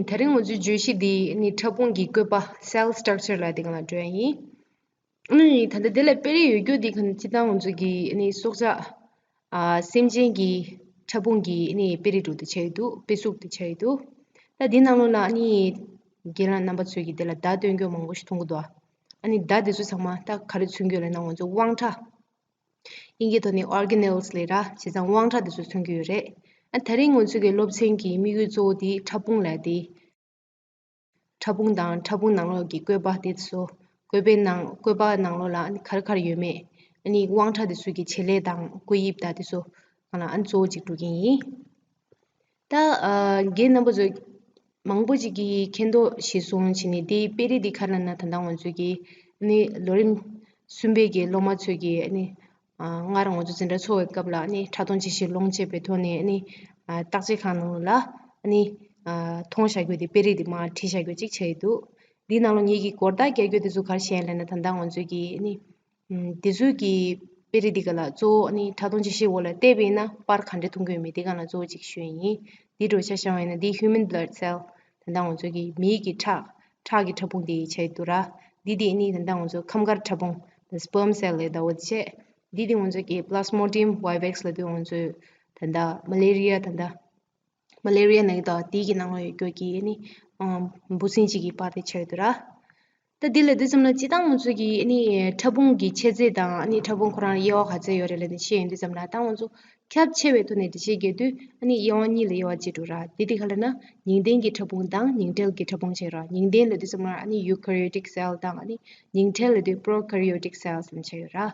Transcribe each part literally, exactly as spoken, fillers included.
དེ་རིང་ང་ཚོའི་བརྗོད་གཞི་འདི་ནི་ཕྲ་ཕུང་གི་བཀོད་པ། cell structure ལ་འདི་གང་ལ་འགྲོ་ཡ་ཡིན། ཨ་ནི་ད་ལྟ་དེ་ལ་དཔེ་རིས་ཡོད་རྒྱུ་འདི་གང་སྤྱིར་བཏང་ང་ཚོ་གི་ནི་སྲོག་ཆགས། ཨ། སེམས་ཅན་གྱི་ཕྲ་ཕུང་གི་ནི་དཔེ་རིས་འདྲ་དེ་ཆགས་ཡོད་འདུག་དཔེ་གཟུགས་དེ་ཆགས་ཡོད་འདུག་ད་འདི་ནང་ལོགས་ལ་ནི་རྒན་ལགས་རྣམ་པ་ཚོས་ཀྱི་དེ་ལ་བརྡ་སྟོན་རྒྱུ་མང་པོ་ཞིག་མཐོང་གི་འདུག་ཨ་ནི་བརྡ་དེ་ཚོ་ཚང་མ་ད་ག་རེ་མཚོན་གྱི་ཡོད་ལབ་ན་ང་ཚོ་དབང་ཕྲ། དབྱིན་སྐད་ཐོག་ནས་organelles ལབ་ར། བྱས་ཙང་དབང་ཕྲ་དེ་ཚོ་མཚོན་གྱི་ཡོད་རེད། ཨ། དེ་རིང་ང་ཚོ་གི་སློབ་ཚན་གྱི་དམིགས་ཡུལ་གཙོ་བོ་དེ་ཕྲ་ཕུང་ལབ་དེ། ཕྲ་ཕུང་དང་ཕྲ་ཕུང་ནང་ལོགས་ཀྱི་བཀོད་པ་དེ་ཚོ། བཀོད་པའི་ནང་བཀོད་པ་ནང་ལོགས་ལ་ཨ་ནི་ག་རེ་ག་རེ་ཡོད་མེད། ཨ་ནི་དབང་ཕྲ་དེ་ཚོ་གི་བྱེད་ལས་དང་བཀོད་དབྱིབས་དང་དེ་ཚོ་གང་ལ་ཨ་ནི་གཙོ་བོ་གཅིག་འགྲོ་གི་ཡིན། ད། ཨ། རྒན་རྣམ་པ་ཚོ་མང་པོ་ཅིག་གིས་མཁྱེན་རྟོགས་ཤེས་སོང་བྱས་ནས་དེའི་དཔེ་རིས་འདི་ག་རེ་ལབ་ན་ད་ལྟ་ང་ཚོ་གི་ནི་ལོ་རིམ་གསུམ་པའི་གི་སློབ་མ་ཚོས་ཀྱི་ནི། ཨ། སྔར་ང་ཚོ་འཛིན་གྲྭ་ཚོགས་པའི་སྐབས་ལ་ནི་ཕྲ་མཐོང་དཔྱད་ཤེས་ལོངས་སྤྱད་པའི་ཐོག་ནས་ནི། ཨ། བརྟག་དཔྱད་ཁང་ནང་ལ་ནི། ཨ། མཐོང་བཞག་རྒྱུ་དེ་དཔེ་རིས་དེ་མར་བྲིས་བཞག་རྒྱུ་ཅིག་བྱས་ཡོད་འདུག་འདིའི་ནང་ལོགས་ངེད་ཀྱིས་སྒོར་རྟགས་རྒྱག་རྒྱུ་དེ་ཚོ་ག་རེ་བྱས་ལབ་ན་ད་ལྟ་ང་ཚོས་ཀྱི་ནི། ཨུམ། དེ་ཚོའི་གི་དཔེ་རིས་འདི་ག་ལ་གཙོ་བོ་ནི་ཕྲ་མཐོང་དཔྱད་ཤེས་འོག་ལ་བལྟས་པ་ཡིན་ན་པར་ག་འདྲ་མཐོང་གི་ཡོད་མེད་དེ་ག་ལ་གཙོ་བོ་གཅིག་ཞུ་ཡ་ཡིན། འདི་འདྲ་ཆ་བཞག་པ་ཡིན་ན་འདི་human blood cell ད་ལྟ་ང་ཚོ་གི་མིའི་གི་ཁྲག་ཁྲག་གི་ཕྲ་ཕུང་དེ་བྱས་འདུག་ར། འདི་དེ་ནི་ད་ལྟ་ང་ཚོ་ཁམས་དཀར་ཕྲ་ཕུང་sperm cell ལབ་ད་འོ་དེ་བྱས། འདི་དེ་ང་ཚོ་གི་Plasmodium vivax ལབ་དུས་ང་ཚོ་ད་ལྟ་མ་ལེ་རི་ཡ་ད་ལྟ། མ་ལེ་རི་ཡ་ནད་ཀྱི་དང་དེའི་གི་ནང་ལ་ཡོད་རྒྱུ་གི་ནི། ཨམ། འབུ་སྲིན་གཅིག་གི་པར་དེ་ཆགས་ཡོད་དུ་ར། ད་འདི་ལ་དུས་ཙམ་ལ་སྤྱིར་བཏང་ང་ཚོ་གི་ནི་ཕྲ་ཕུང་གི་མཆེད་རྫས་དང་ནི་ཕྲ་ཕུང་ཁོ་རང་དབྱེ་བ་ག་ཚད་ཡོད་རེད་ལབ་ནས་ཤེས་ཡོང་དུས་ཙམ་ལ་ད་ང་ཚོ་ཁྱབ་ཆེ་བའི་ཐོག་ནས་འགྲེལ་བཤད་རྒྱག་དུས་ནི་དབྱེ་བ་གཉིས་ལ་དབྱེ་བ་ཕྱེ་འགྲོ་ར། དེ་དེ་ག་ལབ་ན་ཉིང་ལྡན་གྱི་ཕྲ་ཕུང་དང་ཉིང་བྲལ་གྱི་ཕྲ་ཕུང་བྱས་ར། ཉིང་ལྡན་ལབ་དུས་ཙམ་ལ་ནི་eukaryotic cell དང་ནི་ཉིང་བྲལ་ལབ་དུས་prokaryotic cells ལབ་བྱས་ཡོད་ར།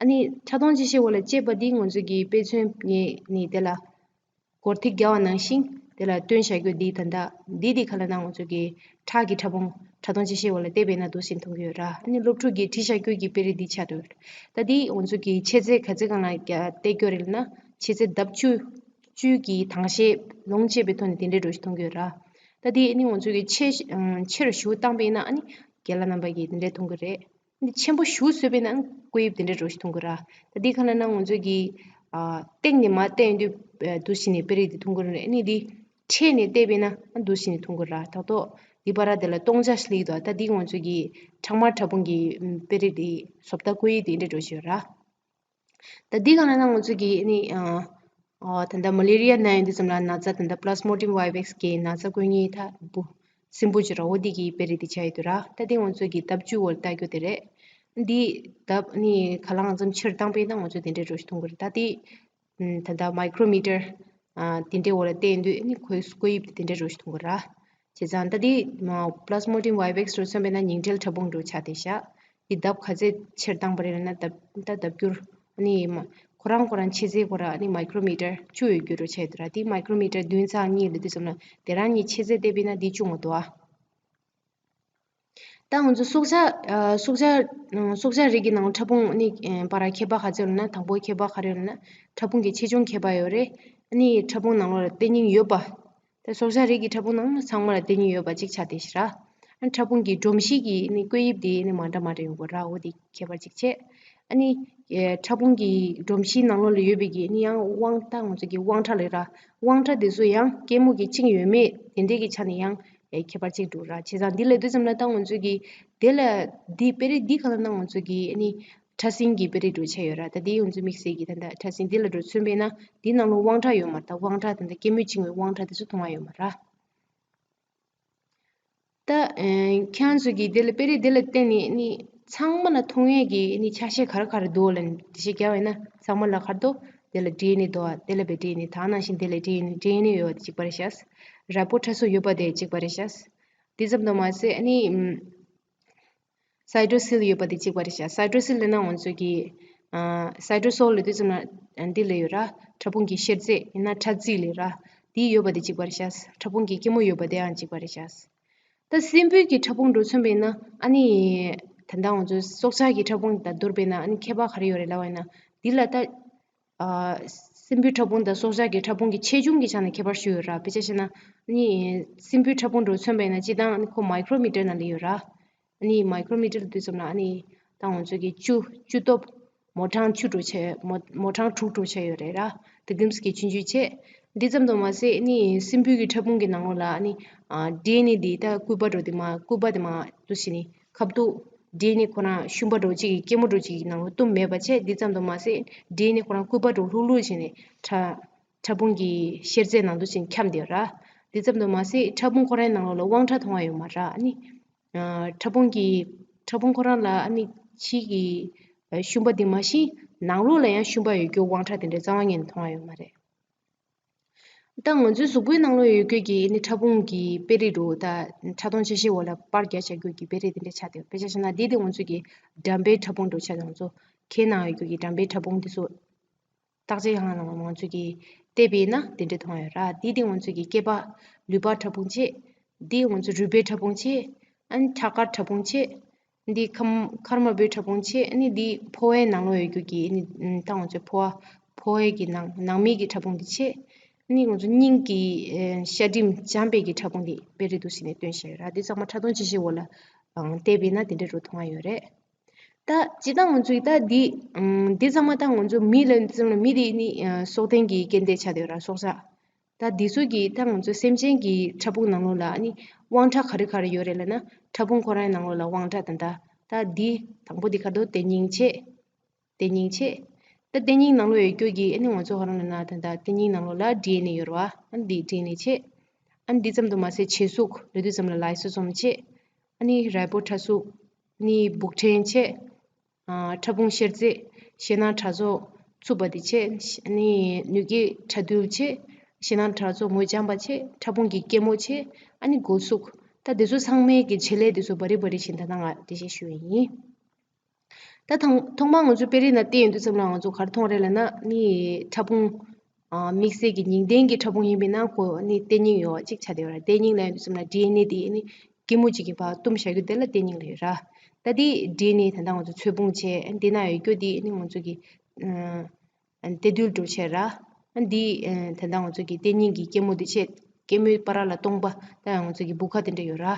ཨ་ནི་ཕྲ་མཐོང་དཔྱད་ཤེས་འོག་ལ་དཔྱད་པ་འདི་ང་ཚོ་གི་དཔེ་མཚོན་ངས་ནི་དེ་ལ། སྒོར་ཐིག་བརྒྱབ་པ་ནང་བཞིན་དེ་ལ་སྟོན་བྱ་རྒྱུ་འདི་ད་ལྟ་འདི་འདི་ག་ལབ་ན་ང་ཚོ་གི་ཁྲག་གི་ཕྲ་ཕུང་ཕྲ་མཐོང་དཔྱད་ཤེས་འོག་ལ་བལྟས་པས་ན་འདུག་སེ་མཐོང་གི་ཡོད་ར། ཨ་ནི་སློབ་ཕྲུག་གིས་བྲིས་བྱ་རྒྱུ་གི་དཔེ་རིས་འདི་ཆགས་འདུག་ད་འདི་ང་ཚོ་གི་མཆེད་རྫས་ག་ཚད་སྒང་ལ་བལྟས་རྒྱུ་རེད་ལབ་ན་མཆེད་རྫས་ལྡབ་བཅུ་བཅུ་གི་དྭངས་ཤེལ་ལོངས་སྤྱད་པའི་ཐོག་ནས་དེ་འདྲའི་འགྲོ་ཞིག་མཐོང་གི་ཡོད་ར། ད་འདི་ཨ་ནི་ང་ཚོ་གི་ཆེ་ཆེ་རུ་ཞུ་བཏང་པས་ན་ཨ་ནི་རྒན་ལགས་རྣམ་པ་གིས་དེ་འདྲའི་མཐོང་གི་རེད། འདི་ཆེན་པོ་ཞེ་པོ་བཟོས་པས་ན་བཀོད་དབྱིབས་དེ་འདྲ་འདྲ་ཞིག་མཐོང་གི་ར། ད་འདི་ག་ལབ་ན་ང་ཚོ་གི་ཨ་སྟེང་ནས་མར་བལྟས་ཡོང་དུས་འདུག་སེ་ནས་དཔེ་རིས་དེ་མཐོང་གི་རེད། ཨ་ནི་འདི་འཕྲེད་ནས་བལྟས་པས་ན་འདུག་སེ་ནས་མཐོང་གི་ར། ད་ཐོག་འདི་བར་དེ་ལ་སྟོང་ཆ་ཞིག་སླེབས་འདུག་ད་འདི་ང་ཚོ་གི་ཁྲག་དམར་ཕྲ་ཕུང་གི་དཔེ་རིས་དེ་བཟོ་ལྟ་བཀོད་དབྱིབས་དེ་འདྲ་འདྲ་ཞིག་ཡོད་ར། ད་འདི་ག་ལབ་ན་ང་ཚོ་གི་ནི་ཨ་ཨ་ད་ལྟ་མ་ལེ་རི་ཡ་ན་ཡོང་དུས་ཙམ་ལ་ན་ཚ་ད་ལྟ་Plasmodium vivax གི་ན་ཚ་འགོས་མཁན་ད་འབུ་སྲིན་འབུ་ཅིག་ར། འོ་འདི་གི་དཔེ་རིས་འདི་ཆགས་ཡོད་དུ་ར། ད་འདི་ང་ཚོ་གི་ལྡབ་བཅུ་འོག་ལ་ལྟ་རྒྱུ་དེ་རེད། འདི་ལྡབ་ནི་ག་ལ་ང་ཚོ་ཆེར་བཏང་པས་ན་ང་ཚོ་དེ་འདྲའི་འདྲ་ཞིག་མཐོང་གི་རེད། ད་འདི་ད་ལྟ་micrometer ཨ་དེ་འདྲའི་འོག་ལ་བལྟས་ཡོང་དུས་ནི་ཁོའི་བཀོད་དབྱིབས་དེ་དེ་འདྲའི་འདྲ་ཞིག་མཐོང་གི་ར། བྱས་ཙང་ད་འདི་Plasmodium vivax འདྲ་མཚོན་པས་ན་ཉིང་བྲལ་ཕྲ་ཕུང་འདྲ་ཆགས་བསྡད་ཤག་འདི་ལྡབ་ག་ཚད་ཆེར་བཏང་པ་རེད་ལབ་ན་ལྡབ་ད་ལྡབ་འགྱུར་ཨ་ནི་མ་ཁོ་རང་ཁོ་རང་མཆེད་རྫས་ཁོ་རང་ཨ་ནི་micrometer བཅུ་ཡོད་རྒྱུ་འདྲ་ཆགས་འདུག་ར། འདི་micrometer བདུན་ཚེག་གཉིས་ལབ་དུས་ཙམ་ལ་དེ་རང་གཉིས་མཆེད་རྫས་བལྟས་པས་ན་འདི་ཅུང་མ་འདུག་ཨ། ད་ང་ཚོ་སྲོག་ཆགས་ཨ་སྲོག་ཆགས་ཨ་སྲོག་ཆགས་རིགས་ཀྱི་ནང་ཕྲ་ཕུང་ཨ་ནི་ཨ་བར་ཁྱད་པར་ག་ཚོད་ཡོད་ལབ་ན་དང་པོ་ཁྱད་པར་ག་རེ་ཡོད་ལབ་ན་ཕྲ་ཕུང་གི་ཆེ་ཆུང་ཁྱད་པར་ཡོད་རེད། ཨ་ནི་ཕྲ་ཕུང་ནང་ལོགས་ལ་ལྟེ་སྙིང་ཡོད་པ། ད་སྲོག་ཆགས་རིགས་ཀྱི་ཕྲ་ཕུང་ནང་ཚང་མ་ལ་ལྟེ་སྙིང་ཡོད་པ་གཅིག་ཆགས་བསྡད་ཤག་ར། ཨ་ནི་ཕྲ་ཕུང་གི་སྒྲོམ་གཞི་གི་ཨ་ནི་བཀོད་དབྱིབས་དེ་ཨ་ནི་མ་འདྲ་མ་འདྲ་ཡོང་གི་ར། འོ་དེ་ཁྱད་པར་གཅིག་བྱས། ཨ་ནི་ཨེ་ཕྲ་ཕུང་གི་སྒྲོམ་གཞིའི་ནང་ལོགས་ལ་ཡོད་པའི་གི་ཨ་ནི་ཡང་དབང་ད་ང་ཚོ་གི་དབང་ཕྲ་ལབ་ར། དབང་ཕྲ་དེ་ཚོ་ཡང་སྐྱེད་མོས་ཀྱི་གཅིག་ཡོད་མེད་དེ་འདྲའི་གི་ཆ་ནས་ཡང་ཨེ་ཁྱད་པར་གཅིག་འདུག་ར། བྱས་ཙང་འདི་ལབ་དུས་ཙམ་ལ་ད་ང་ཚོ་གི་དེ་ལ་འདི་དཔེ་རིས་འདི་ག་ལབ་ན་ང་ཚོ་གི་ཨ་ནི་ཕྲ་སྲིན་གྱི་དཔེ་རིས་འདྲ་ཆགས་ཡོད་ར། ད་འདི་ང་ཚོ་དམིགས་བསལ་གྱི་ད་ལྟ་ཕྲ་སྲིན་འདི་ལ་འདྲ་མཚོན་པས་ན་འདི་ནང་ལོགས་དབང་ཕྲ་ཡོད་མ་རེད། ད་དབང་ཕྲ་ད་ལྟ་སྐྱེད་མོས་གཅིག་ཡོད་དབང་ཕྲ་དེ་ཚོ་མཐོང་ཡ་ཡོད་མ་རེད། ད་ཨེ་ཁྱེད་རང་ཚོ་གིས་དེ་ལ་དཔེ་རིས་དེ་ལ་བརྟེན་ནས་ནི་ཚང་མ་ལ་མཐོང་ཡས་ཀྱི་ནི་ཆ་ཤས་ག་རེ་ག་རེ་འདུག་ལབ་ནས་འགྲེལ་བཤད་རྒྱག་པ་ཡིན་ན་ཚང་མ་ལ་ག་རེ་འདུག་དེ་ལ་ཌི་ཨེན་ཨེ་འདུག་དེ་ལ་བས་ཌི་ཨེན་ཨེ་ད་ནང་བཞིན་དེ་ལ་ཌི་ཨེན་ཨེ་ཌི་ཨེན་ཨེ་ཡོད་པ་དེ་གཅིག་པ་རེད་ཤག་ར་སྤོ་ཕྲ་གཟུགས་ཡོད་པ་དེ་གཅིག་པ་རེད་ཤག་དེ་ཙམ་དུ་མ་ཟད་ནི་ཨམ། སའི་ཊོ་སིལ་ཡོད་པ་དེ་གཅིག་པ་རེད་ཤག་སའི་ཊོ་སིལ་ལབ་ན་ང་ཚོ་གི་ཨ་སའི་ཊོ་སོལ་ལབ་དུས་ཙམ་ན་འདི་ལ་ཡོད་ར། ཕྲ་ཕུང་གི་གཤེར་རྫས་ཡིན་ན་ཕྲ་རྫས་ལབ་ར། འདི་ཡོད་པ་དེ་གཅིག་པ་རེད་ཤག་ཕྲ་ཕུང་གི་སྐྱེད་མོས་ཡོད་པ་དེ་ཡང་གཅིག་པ་རེད་ཤག་ད་སྲིན་འབུའི་གི་ཕྲ་ཕུང་འདྲ་མཚོན་པས་ན་ཨ་ནི་ད་ལྟ་ང་ཚོ་སྲོག་ཆགས་ཀྱི་ཕྲ་ཕུང་དང་བསྡུར་བས་ན་ཨ་ནི་ཁྱད་པར་ག་རེ་ཡོད་རེད་ལབ་པ་ཡིན་ན་འདི་ལ་ད། ཨ་སྲིན་འབུའི་ཕྲ་ཕུང་དང་སྲོག་ཆགས་ཀྱི་ཕྲ་ཕུང་གི་ཆེ་ཆུང་གི་ཆ་ནས་ཁྱད་པར་ཞིག་ཡོད་ར། དཔེ་ཆ་བཤད་ན་ནི་སྲིན་འབུའི་ཕྲ་ཕུང་འདྲ་མཚོན་པས་ན་སྤྱིར་བཏང་ནི་ཁོ་མའི་ཀྲོ་མི་ཊར་ནང་ལ་ཡོད་ར། ནི་མའི་ཀྲོ་མི་ཊར་དུས་ཙམ་ལ་ནི་ད་ང་ཚོ་གི་བཅུ་བཅུ་སྟོབས་མོ་གྲངས་བཅུ་འདྲ་བྱས་མོ་མོ་གྲངས་དྲུག་འདྲ་བྱས་ཡོད་རེད་ར། དེ་གིམ་སི་གི་ཆུང་ཆུང་བྱས། འདི་ཙམ་དུ་མ་ཟད་ནི་སྲིན་བུ་གི་ཕྲ་ཕུང་གི་ནང་ལོགས་ལ་ནི་ཨ་ཌི་ཨེན་ཨེ་འདི་ད་སྐུད་པ་འདྲ་འདི་མ་སྐུད་པ་འདི་མ་འདུག་ཟེར་ནི་ཁ་བཏུག་ཌི་ཨེན་ཨེ་ཁོ་རང་ཤུན་པ་འདྲ་གཅིག་གི་སྐྱི་མོ་འདྲ་གཅིག་གི་ནང་ལོགས་བཏུམ་མེད་པ་བྱས། འདི་ཙམ་དུ་མ་ཟད་ཌི་ཨེན་ཨེ་ཁོ་རང་སྐུད་པ་འདྲ་ལྷུག་ལྷུག་བྱས་ནས་ཕྲ་ཕྲ་ཕུང་གི་གཤེར་རྫས་ནང་དུ་ཕྱིན་འཁྱམས་བསྡད་ཡོད་ར། འདི་ཙམ་དུ་མ་ཟད་ཕྲ་ཕུང་ཁོ་རའི་ནང་ལོགས་ལ་དབང་ཕྲ་མཐོང་བ་ཡོད་མ་ར། ཨ་ནི་ཨ་ཕྲ་ཕུང་གི་ཕྲ་ཕུང་ཁོ་རང་ལ་ཨ་ནི་ཕྱི་གི་ཨ་ཤུན་པ་འདི་མ་གཞི་ནང་ལོགས་ལ་ཡང་ཤུན་པ་ཡོད་རྒྱུ་དབང་ཕྲ་དེ་འདྲའི་རྩ་བ་ཉིད་ནས་མཐོང་བ་ཡོད་མ་རེད། ད་ང་ཚོའི་གཟུགས་པོའི་ནང་ལོགས་ཡོད་རྒྱུ་གི་ཨ་ནི་ཕྲ་ཕུང་གི་དཔེ་རིས་འདྲ་ད་ཕྲ་མཐོང་ཆ་ཤས་འོག་ལ་པར་རྒྱག་བྱ་རྒྱུ་གི་དཔེ་རིས་དེ་འདྲ་ཆགས་བསྡད་ཡོད། དཔེ་ཆ་བཞག་ན་འདི་དེ་ང་ཚོ་གི་འགྲམ་པའི་ཕྲ་ཕུང་འདྲ་ཆགས་བསྡད། ང་ཚོ་ཁའི་ནང་ཡོད་རྒྱུ་གི་འགྲམ་པའི་ཕྲ་ཕུང་འདི་ཚོ་བརྟག་དཔྱད་ཡང་ང་ང་ཚོ་གིས་བལྟས་པས་ན་དེ་འདྲ་མཐོང་ཡོད་ར། འདི་དེ་ང་ཚོ་གི་སྐེད་པ་ལུས་པ་ཕྲ་ཕུང་བྱས། འདི་ང་ཚོ་རུས་པའི་ཕྲ་ཕུང་བྱས། ཨ་ནི་ཁྲག་དཀར་ཕྲ་ཕུང་བྱས། འདི་ཁམ་ཁར་མ་བུའི་ཕྲ་ཕུང་བྱས། ཨ་ནི་འདི་ཕོ་བའི་ནང་ལོགས་ཡོད་རྒྱུ་གི་ཨ་ནི་ད་ང་ཚོའི་ཕོ་བ་ཕོ་བའི་གི་ནང་ནང་མིའི་གི་ཕྲ་ཕུང་འདི་བྱས། ཨ་ནི་ང་ཚོ་སྙིང་གི་ཤ་སྒྲིམ་འཇམ་པའི་གི་ཕྲ་ཕུང་འདི་དཔེ་རིས་འདུག་ཟེར་ནས་སྟོན་བཞག་ཡོད་ར། འདི་ཚང་མ་ཕྲ་མཐོང་ཆ་ཤས་འོག་ལ་བལྟས་པས་ན་དེ་འདྲ་རུ་མཐོང་བ་ཡོད་རེད། ད་སྤྱིར་བཏང་ང་ཚོས་ད་འདི་ཨམ་འདི་ཚང་མ་ད་ང་ཚོ་མི་ལ་ཚང་ལ་མི་དེ་ནི་ཨ་སྲོག་ལྡན་གྱི་སྐྱེ་ལྡན་ཆགས་བསྡད་ཡོད་ར། སྲོག་ཆགས། ད་འདི་ཚོ་གི་ད་ང་ཚོ་སེམས་ཅན་གྱི་ཕྲ་ཕུང་ནང་ལོགས་ལ་ཨ་ནི་དབང་ཕྲ་ག་རེ་ག་རེ་ཡོད་རེད་ལབ་ན། ཕྲ་ཕུང་ཁོ་རང་ནང་ལོགས་ལ་དབང་ཕྲ་ད་ད་ད་འདི་དང་པོ་འདི་ག་རེ་འདུག་དེ་སྙིང་བྱས། དེ་སྙིང་བྱས། ད་དེ་སྙིང་ནང་ལོགས་ཡོད་རྒྱུ་གི་ཨ་ནི་ང་ཚོ་ག་རེ་ལབ་ན་ད་ད་དེ་སྙིང་ནང་ལོགས་ལ་ཌི་ཨེན་ཨེ་ཡོད་རེད་བ། ཨ་ནི་འདི་ཌི་ཨེན་ཨེ་བྱས། ཨ་ནི་འདི་ཙམ་དུ་མ་ཟད་བྱེ་གཟུགས་ལབ་དུས་ཙམ་ལ་ལའི་སོ་སོམ་བྱས། ཨ་ནི་རིལ་པོ་ཕྲ་གཟུགས། ཨ་ནི་སྦུག་ཕྲན་བྱས། ཨ་ཕྲ་ཕུང་གཤེར་རྫས། ཞེད་སྣང་ཕྲ་ཚོགས་རྩུབ་པ་དེ་བྱས། ཨ་ནི་ནུས་སྐྱེད་ཕྲ་རྡུལ་བྱས། ཞེད་སྣང་ཕྲ་ཚོགས་ངོས་འཇམ་པ་བྱས། ཕྲ་ཕུང་གི་སྐྱི་མོ་བྱས། ཨ་ནི་སྒོ་ཟུག་ད་དེ་ཚོ་ཚང་མའི་གི་བྱེད་ལས་དེ་ཚོ་བ་རི་བ་རི་བཞིན་ད་ལྟ་ང་འགྲེལ་བཤད་ཞུ་ཡི་ཡིན། ད་ཐོག་ཐོག་མར་ང་ཚོ་དཔེ་རིས་ནང་བལྟས་ཡོང་དུས་ཙམ་ལ་ང་ཚོ་ག་རེ་མཐོང་རེད་ལབ་ན། ནི་ཕྲ་ཕུང་ཨ་དམིགས་བསལ་གྱི་ཉིང་ལྡན་གྱི་ཕྲ་ཕུང་ཡིན་པས་ན་ཁོ་ནི་ལྟེ་སྙིང་ཡོད་གཅིག་ཆགས་བསྡད་ཡོད་ར། ལྟེ་སྙིང་ལབ་ཡོང་དུས་ཙམ་ལ་ཌི་ཨེན་ཨེ་དེ་ནི་སྐྱི་མོ་གཅིག་གི་བར་བཏུམས་བཞག་རྒྱུ་དེ་ལ་ལྟེ་སྙིང་ལབ་ཡོད་ར། ད་དེ་ཌི་ཨེན་ཨེ་ད་ལྟ་ང་ཚོ་ཚོས་ཕུང་བྱས། འདི་ན་ཡོད་རྒྱུ་དེ་ནི་ང་ཚོ་གི་ཨ་ལྟེ་རྡུལ་འདྲ་བྱས་ར། ཨ་འདི་ཨ་ད་ལྟ་ང་ཚོ་གི་ལྟེ་སྙིང་གི་སྐྱི་མོ་འདི་བྱས། སྐྱི་མོའི་བར་ལ་སྟོང་པ་ད་ང་ཚོ་གི་བུ་ག་དེ་འདྲ་ཡོད་ར།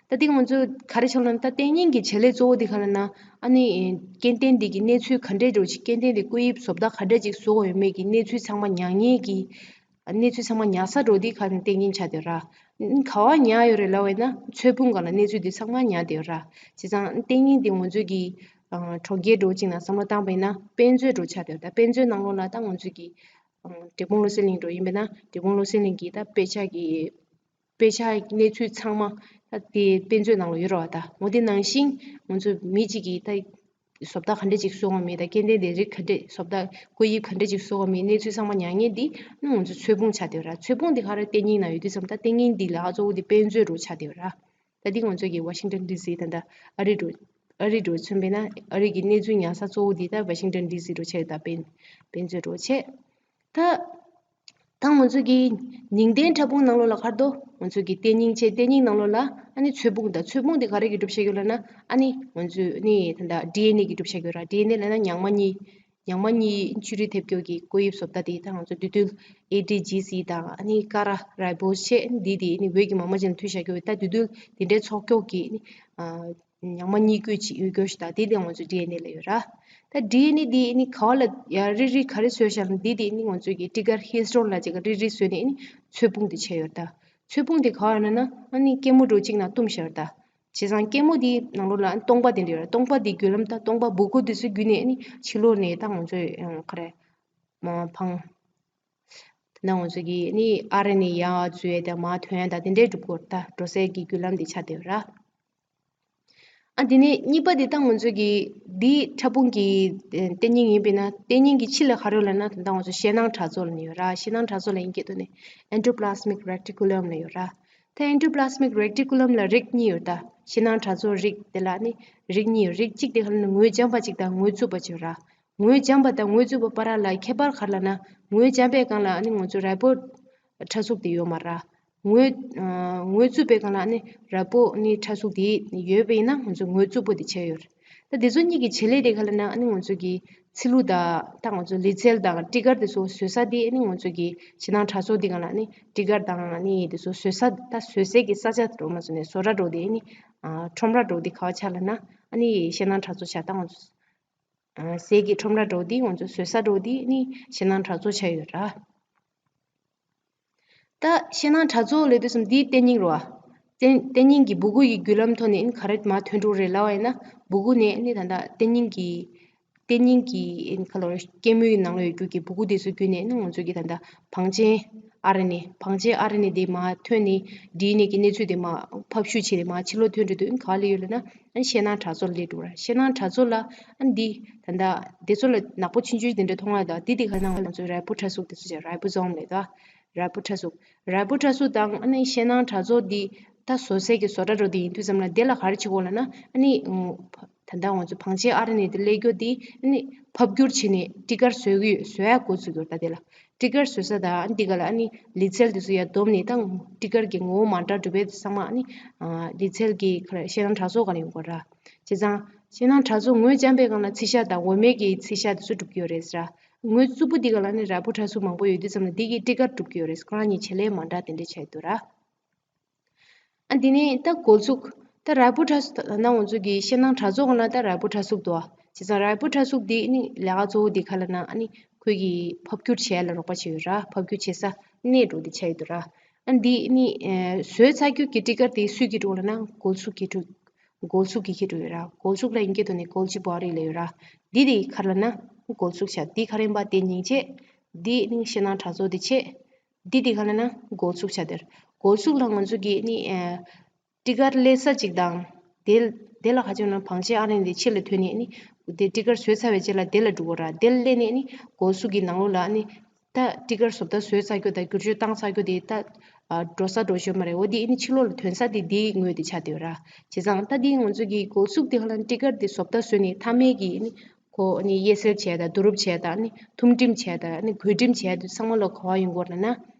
ད་འདི་ང་ཚོ་ག་རེ་ཆགས་ལབ་ན། ད་ལྟེ་སྙིང་གི་བྱེད་ལས་གཙོ་བོ་འདི་ག་ལབ་ན། ཨ་ནི་ཨ་སྐྱེ་ལྡན་འདི་གི་གནས་ཚུལ་ག་འདྲས་འདྲ་ཅིག་སྐྱེ་ལྡན་འདི་སྐུ་དབྱིབས་བཟོ་ལྟ་ག་འདྲས་ཅིག་བཟོ་དགོས་ཡོད་མེད་ཀྱི་གནས་ཚུལ་ཚང་མ་ཉར་མཁན་གྱི་གནས་ཚུལ་ཚང་མ་ཉར་ས་འདྲ་འདི་ག་ལབ་ན་ལྟེ་སྙིང་ཆགས་བསྡད་ཡོད་ར། ག་བ་ཉར་ཡོད་རེད་ལབ་པ་ཡིན་ན་ཚོས་ཕུང་སྒང་ལ་གནས་ཚུལ་འདི་ཚང་མ་ཉར་བསྡད་ཡོད་ར། བྱས་ཙང་ལྟེ་སྙིང་འདི་ང་ཚོ་གི་ཨ་གྲོང་ཁྱེར་འདྲ་ཅིག་ནང་བསམ་བློ་བཏང་པ་ཡིན་ན་དཔེ་མཛོད་འདྲ་ཆགས་བསྡད་ཡོད་ར། ད་དཔེ་མཛོད་ནང་ལོགས་ལ་ད་ང་ཚོ་གི་ཨ་འབྲས་སྤུངས་བློ་གསལ་གླིང་འདྲ་ཡིན་པས་ན་འབྲས་སྤུངས་བློ་གསལ་གླིང་གི་ད་དཔེ་ཆ་གི་དཔེ་ཆ་གནས་ཚུལ་ཚང་མ་ད་དེ་དཔེ་མཛོད་ནང་ལ་ཡོད་རེད་བ། ད་འོ་དེ་ནང་བཞིན་ང་ཚོ་མི་གཅིག་གིས་ད་བཟོ་ལྟ་ག་འདྲས་ཅིག་བཟོ་དགོས་མིན། ད་སྐྱེ་ལྡན་དེ་རིགས་ག་འདྲས་བཟོ་ལྟ་སྐུ་དབྱིབས་ག་འདྲས་ཅིག་བཟོ་དགོས་མིན་གནས་ཚུལ་ཚང་མ་ཉར་མཁན་འདི་ནི་ང་ཚོ་ཚོས་ཕུང་ཆགས་བསྡད་ཡོད་ར། ཚོས་ཕུང་འདི་ག་རེ་ལྟེ་སྙིང་ནང་ཡོད་དུས་ཙམ་ད་ལྟེ་སྙིང་འདི་ལ་གཙོ་བོ་འདི་དཔེ་མཛོད་འདྲ་ཆགས་བསྡད་ཡོད་ར། ད་འདི་ང་ཚོ་གི་ཝ་ཤིང་ཊོན་ཌི་སི་ད་ད་ཨ་རི་འདྲ་ཨ་རི་འདྲ་མཚོན་པས་ན་ཨ་རི་གི་གནས་ཚུལ་ཉར་ས་གཙོ་བོ་འདི་ད་ཝ་ཤིང་ཊོན་ཌི་སི་འདྲ་ཆགས་ཡོད། ད་དཔེ་དཔེ་མཛོད་འདྲ་བྱས། ད་ད་ང་ཚོ་གི་ཉིང་ལྡན་ཕྲ་ཕུང་ནང་ལོགས་ལ་ག་རེ་འདུག་ང་ཚོ་གི་ལྟེ་སྙིང་བྱས། ལྟེ་སྙིང་ནང་ལོགས་ལ་ཨ་ནི་ཚོས་ཕུང་། ད་ཚོས་ཕུང་འདི་ག་རེ་གིས་གྲུབ་བཞག་ཡོད་ལབ་ན། ཨ་ནི་ང་ཚོ་ནི་ད་ལྟ་ཌི་ཨེན་ཨེ་གིས་གྲུབ་བཞག་ཡོད་ར། ཌི་ཨེན་ཨེ་ལབ་ན་ཉག་མ་གཉིས། ཉག་མ་གཉིས་ཆུ་རུད་ཐེབས་རྒྱུ་གི་སྐུ་དབྱིབས་བཟོ་ལྟ་དེ་ད་ང་ཚོ་འདུས་རྡུལ་ཨེ་ཊི་ཇི་སི་དང་ཨ་ནི་ཀ་ར་རི་བོ་སི་བྱས། འདི་དེ་ནི་འོད་ཀྱི་མ་མ་ཅན་ལ་འཐུ་བཞག་རྒྱུ་ད་འདུས་རྡུལ་དེ་འདྲའི་ཚོགས་རྒྱུ་གི་ནི་ཨ་ཉག་མ་གཉིས་བཀོད་ཅིག་ཡོད་རྒྱུ་ཞིག་ད་དེ་དེ་ང་ཚོ་ཌི་ཨེན་ཨེ་ལབ་ཡོད་ར། ད་ཌི་ཨེན་ཨེ་དེ་ནི་ག་བ་ལ་ཡ་རིལ་རིལ་ག་རེ་བཟོས་བཞག་ན། འདི་དེ་ནི་ང་ཚོ་གི་ཊི་གར་ཧིས་ཊོན་ལབ་ཅིག་རིལ་རིལ་བཟོས་ནས་ནི་ཚོས་ཕུང་དེ་བྱས་ཡོད་ར། ད་ཚོས་ཕུང་དེ་ག་བ་ཡོད་ན་ན་ཨ་ནི་སྐྱི་མོ་འདྲ་གཅིག་ནང་བཏུམས་བཞག་ཡོད་ར། ད་བྱས་ཙང་སྐྱི་མོ་དེའི་ནང་ལོགས་ལ་སྟོང་པ་དེ་འདྲ་ཡོད་རེད། སྟོང་པ་དེའི་བརྒྱུད་ལམ་ད་སྟོང་པ་སྦུ་གུ་དེ་ཚོའི་བརྒྱུད་ནས་ནི་ཕྱི་ལོགས་ནས་ད་ང་ཚོས་ཨ་ག་རེ་མ་འཕང་། དེ་ནས་ང་ཚོ་གི་ནི་ཨར་ཨེན་ཨེ་ཡར་འཛུལ་ཡས་དང་མར་ཐོན་ཡས་དང་དེ་འདྲའི་འགྲོ་གི་ཡོད་རེད། ད་འགྲོ་སའི་གི་བརྒྱུད་ལམ་དེ་ཆགས་བསྡད་ཡོད་ར། ཨ་དེ་ནས་གཉིས་པ་དེ་ད་ང་ཚོ་གི་འདི་ཕྲ་ཕུང་གི་ལྟེ་སྙིང་ཡིན་པས་ན་ལྟེ་སྙིང་གི་ཕྱི་ལ་ག་རེ་ཡོད་ལབ་ན། ད་ལྟ་ང་ཚོ་ཞེད་སྣང་ཕྲ་ཚོགས་ལབ་ནས་ཡོད་ར། ཞེད་སྣང་ཕྲ་ཚོགས་ལ་དབྱིན་སྐད་ཐོག་ནས་ཨེན་ཌོ་པི་ལ་སི་མིག་རེ་ཊི་ཀུ་ལམ་ལབ་ཡོད་ར། ད་ཨེན་ཌོ་པི་ལ་སི་མིག་རེ་ཊི་ཀུ་ལམ་ལ་རིགས་གཉིས་ཡོད། ད་ཞེད་སྣང་ཕྲ་ཚོགས་རིགས་དེ་ལ་ནི་རིགས་གཉིས་ཡོད། རིགས་གཅིག་དེ་ག་ལབ་ན་ངོས་འཇམ་པ་གཅིག་དང་ངོས་རྩུབ་པ་གཅིག་ཡོད་ར། ངོས་འཇམ་པ་དང་ངོས་རྩུབ་པ་བར་ལ་ཁྱད་པར་ག་རེ་ལབ་ན། ངོས་འཇམ་པའི་སྒང་ལ་ནི་ང་ཚོ་རིལ་པོ་ཕྲ་གཟུགས་དེ་ཡོད་མ་ར། ངོས་ཨ་ངོས་རྩུབ་པའི་སྒང་ལ་ནི་རིལ་པོ་ནི་ཕྲ་གཟུགས་དེ་ཡོད་པ་ཡིན་ན་ང་ཚོ་ངོས་རྩུབ་པོ་དེ་བྱས་ཡོད་རེད། ད་དེ་ཚོ་གཉིས་ཀྱི་བྱེད་ལས་དེ་ག་ལབ་ན་ཨ་ནི་ང་ཚོ་གི་ཚི་ལུ་དང་ད་ང་ཚོ་ལི་ཚལ་དང་ཊི་གར་དེ་ཚོ་བཟོ་ས་དེ་ཨ་ནི་ང་ཚོ་གི་ཞེད་སྣང་ཕྲ་ཚོགས་དེ་སྒང་ལ་ནི་ཊི་གར་དང་ཨ་ནི་དེ་ཚོ་བཟོ་ས་ད་བཟོ་སའི་གི་ས་ཆ་འདྲ་མ་བཟོ་ནས་བཟོ་གྲྭ་འདྲ་དེ་ཨ་ནི་ཨ་ཁྲོམ་ར་འདྲ་དེ་ག་བ་ཆགས་ལབ་ན་ཨ་ནི་ཞེད་སྣང་ཕྲ་ཚོགས་ཆགས། ད་ང་ཚོ་ཨ་ཟས་ཀྱི་ཁྲོམ་ར་འདྲ་དེ་ང་ཚོ་བཟོ་ས་འདྲ་དེ་ནི་ཞེད་སྣང་ཕྲ་ཚོགས་ཆགས་ཡོད་ར། ད་ཤེལ་ནང་དྲ་ཚོགས་ལབ་དུས་ཙམ་འདིའི་རྟེན་རྙིང་རེད་བ། རྟེན་རྟེན་རྙིང་གི་སྦུ་གུ་ཡི་བརྒྱུད་ལམ་ཐོག་ནས་ཨ་ནི་ག་རེ་མར་ཐོན་འགྲོ་རེད་ལབ་པ་ཡིན་ན། སྦུ་གུ་ནས་ཨ་ནི་ད་ལྟ་རྟེན་རྙིང་གི་རྟེན་རྙིང་གི་ཨ་ནི་ག་ལབ་རེད། སྐྱེད་མོས་ཀྱི་ནང་ལ་ཡོད་རྒྱུ་གི་སྦུ་གུ་དེ་ཚོ་བརྒྱུད་ནས་ཨ་ནི་ང་ཚོ་གི་ད་ལྟ་བང་ཆེན་ཨར་ཨེན་ཨེ། བང་ཆེན་ཨར་ཨེན་ཨེ་དེ་མར་ཐོན་ནས་ཌི་ཨེན་ཨེ་གི་གནས་ཚུལ་དེ་མར་ཕབ་བཤུས་བྱས་ནས་མར་ཕྱི་ལོགས་ཐོན་འགྲོ་དུས་ཨ་ནི་ག་ལ་ཡོད་ལབ་ན། ཨ་ནི་ཤེལ་ནང་དྲ་ཚོགས་ལ་སླེབས་འགྲོ་ར། ཤེལ་ནང་དྲ་ཚོགས་ལ་ཨ་ནི་འདི་ད་ལྟ་དེ་ཚོ་ལ་ནག་པོ་ཆུང་ཆུང་དེ་འདྲ་མཐོང་ཡ་ད། འདི་དེ་ག་ནང་ང་ཚོ་རའི་པུར་དྲ་ཚོགས་དེ་ཚོ་བྱས། རའི་པུར་ཛོན་ལབ་ད། རའི་པུར་དྲ་ཚོགས། རའི་པུར་དྲ་ཚོགས་དང་ཨ་ནི་ཤེལ་ནང་དྲ་ཚོགས་འདི་ད་བཟོ་སའི་གི་བཟོ་གྲྭ་འདྲ་བོ་དེ་ཡིན་དུས་ཙམ་ལ་དེ་ལ་ག་རེ་བྱེད་དགོས་ལབ་ན། ཨ་ནི་ད་ལྟ་ང་ཚོ་བང་ཆེན་ཨར་ཨེན་ཨེ་དེ་སླེབས་རྒྱུ་དེ་ཨ་ནི་ཕབ་བསྒྱུར་བྱས་ནས་སྤྲི་དཀར་བཟོ་གི་ཡོད། བཟོ་ཡ་འགོ་ཚུགས་ཡོད་ད་དེ་ལ། སྤྲི་དཀར་བཟོ་ས་དང་ཨ་ནི་འདི་ག་ལ་ཨ་ནི་ལེ་ཚན་དེ་ཚོ་ཡར་བསྡོམས་ནས་ད་སྤྲི་དཀར་གྱི་ངོ་བོ་མ་འདྲ་འདྲ་བོ་ཚང་མ་ཨ་ནི་ལེ་ཚན་གྱི་ག་རེ་ཤེལ་ནང་དྲ་ཚོགས་སྒང་ལ་ཡོང་གི་ཡོད་ར། བྱས་ཙང་ཤེལ་ནང་དྲ་ཚོགས་ངོས་བཅམ་པའི་སྒང་ལ་ཚེས་ཤར་དང་འོ་མའི་གི་ཚེས་ཤར་དེ་ཚོ་འགྲུབ་ཀྱི་ཡོད་རེད་ཟེར་ར། ངོས་རྩུབ་པོ་འདི་ག་ལ་ནི་རའི་པུར་དྲ་ཚོགས་མང་པོ་ཡོད་དུས་ཙམ་ལ་འདི་གིས་སྤྲི་དཀར་འགྲུབ་ཀྱི་ཡོད་རེད། ཁོ་རང་གཉིས་བྱེད་ལས་མ་འདྲ་དེ་འདྲ་བྱས་འདུག་ར། ཨ་འདི་ནས་ད་འགོ་ཚུགས། ད་རའི་པུར་དྲ་ཚོགས་ད་ན་ང་ཚོ་གི་ཤེལ་ནང་དྲ་ཚོགས་སྒང་ལ་ད་རའི་པུར་དྲ་ཚོགས་འདུག་བ། བྱས་ཙང་རའི་པུར་དྲ་ཚོགས་འདི་ནི་ལས་ཀ་གཙོ་བོ་འདི་ག་ལབ་ན། ཨ་ནི་ཁོས་གི་ཕབ་བསྒྱུར་བྱས་ལ་རོགས་པ་བྱས་ཡོད་ར། ཕབ་བསྒྱུར་བྱེད་ས་གནས་འགྲོ་འདི་ཆགས་ཡོད་འདུག་ར། ཨ་འདི་ནི་བཟོས་ཚར་རྒྱུ་གི་སྤྲི་དཀར་དེ་སུས་གི་འགྲོ་ལབ་ན། འགོ་ཚུགས་གི་འགྲོ། འགོ་ཚུགས་ཀྱི་ཁྱེར་འགྲོ་ཡོད་ར། འགོ་ཚུགས་ལ་དབྱིན་སྐད་ཐོག་ནས་གོལ་ཇི་བོ་རི་ལབ་ཡོད་ར། འདི་དེ་ག་རེ་ལབ་ན་འགོ་ཚུགས་བྱས། འདི་ག་རེ་ཡིན་པ་དེ་སྙིང་བྱས། འདི་ནི་ཤེལ་ནང་དྲ་ཚོགས་དེ་བྱས། འདི་དེ་ག་རེ་ལབ་ན་འགོ་ཚུགས་བྱས་དེར། འགོ་ཚུགས་ལ་ང་ཚོ་གི་ནི་ཨ་སྤྲི་དཀར་སླེབས་ས་གཅིག་དང་། དེ་དེ་ལ་ག་ཅིག་ན་བང་ཆེན་ཨར་ཨེན་ཨེ་དེ་ཕྱི་ལ་ཐོན་ནས་ནི་དེ་སྤྲི་དཀར་བཟོས་ཚར་བའི་རྗེས་ལ་དེ་ལ་འགྲོ་གི་ཡོད་ར། དེ་ལ་སླེབས་ནས་ནི་འགོ་ཚུགས་ཀྱི་ནང་ལོགས་ལ་ནི། ད་སྤྲི་དཀར་བཟོ་ལྟ་བཟོས་ཚར་རྒྱུ་དང་བསྒྱུར་བཅོས་བཏང་ཚར་རྒྱུ་དེ་ད་ཨ་འགྲོ་ས་འགྲོ་ཤོད་མ་རེད། འོ་དེ་ཨ་ནི་ཕྱི་ལོགས་ལ་ཐོན་ས་དེ་དེའི་ངོས་དེ་ཆགས་བསྡད་ཡོད་ར། བྱས་ཙང་ད་དེ་ང་ཚོ་གི་འགོ་ཚུགས་དེ་ཧ་ལམ་སྤྲི་དཀར་དེ་བཟོ་ལྟ་བཟོས་ནས་མཐའ་མའི་གི་ཨ་ནི་ཁོ་ཨ་ནི་དབྱེ་གསལ་བྱས་དང་བསྡུ་རུབ་བྱས་དང་ཨ་ནི་ཐུམ་སྒྲིམ་བྱས་དང་ཨ་ནི་གོས་སྒྲིམ་བྱས་དེ་ཚང་མ་ལ་ག་བ་ཡོང་གི་ཡོད་ལབ་ན། ཨ་